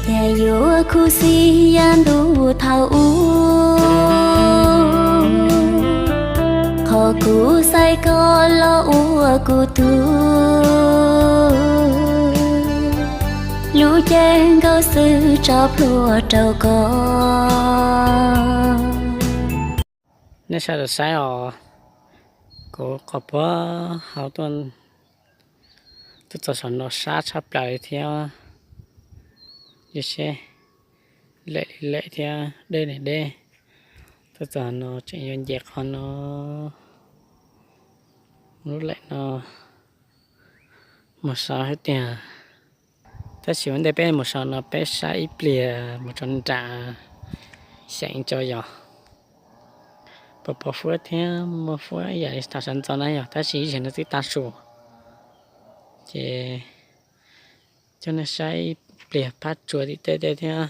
Cas yuav khuv xim yav ntuj thaum ub, qhov kuv xaiv koj los ua kuv tug, lub cev nkaus xwb tso plhuav rau koj. Nej sawv daws saib os, kuv qhov puag hauv tuaj, tuaj txog saum no sab tshaj plaws li thiab. Yus seb, lem li lem thiab deb li deb. Tuaj txog no tseem yuav nce qhov no, lub lem no mus saud thiab tiag. Tab sis ua ntej peb mus saud no peb saib ib pliag mus rau nram xeev tso yog puas pom huab thiab muaj huab ib yam li thaum sawv ntxov na yog, tab sis ib zaug no twb tav su. Ces coj nej saib ib pliag phab tsua tim tej tej thiab,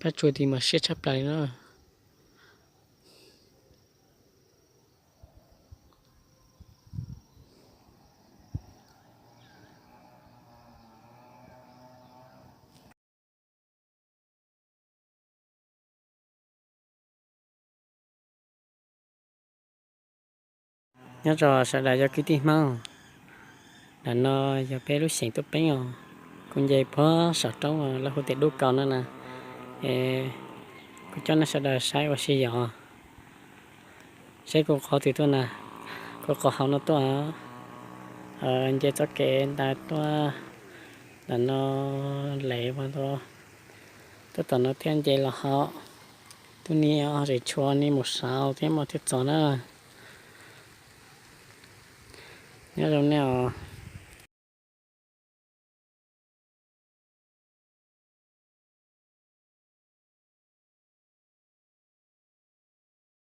phab tsua tim mas siab tshaj plaws li na. Nyob zoo sawv daws cov kwv tij Hmoob, ntawm no yog peb lub xeev Tuam Peeb os. Kuv nce puag saum roob lawv hu tias Dub Kaus no na. Es kuv coj nej sawv daws saib ua si yom. Saib kuv qhov twg tuaj na, kuv qhov hauv no tuaj, nce txoj kev ntawd tuaj, ntawm no lev ua ntua, tuaj tom no thiab nce los hauv, tuaj nias zem tshua ni mus saud thiab mas thiaj txog na. Nyob zoo nej os,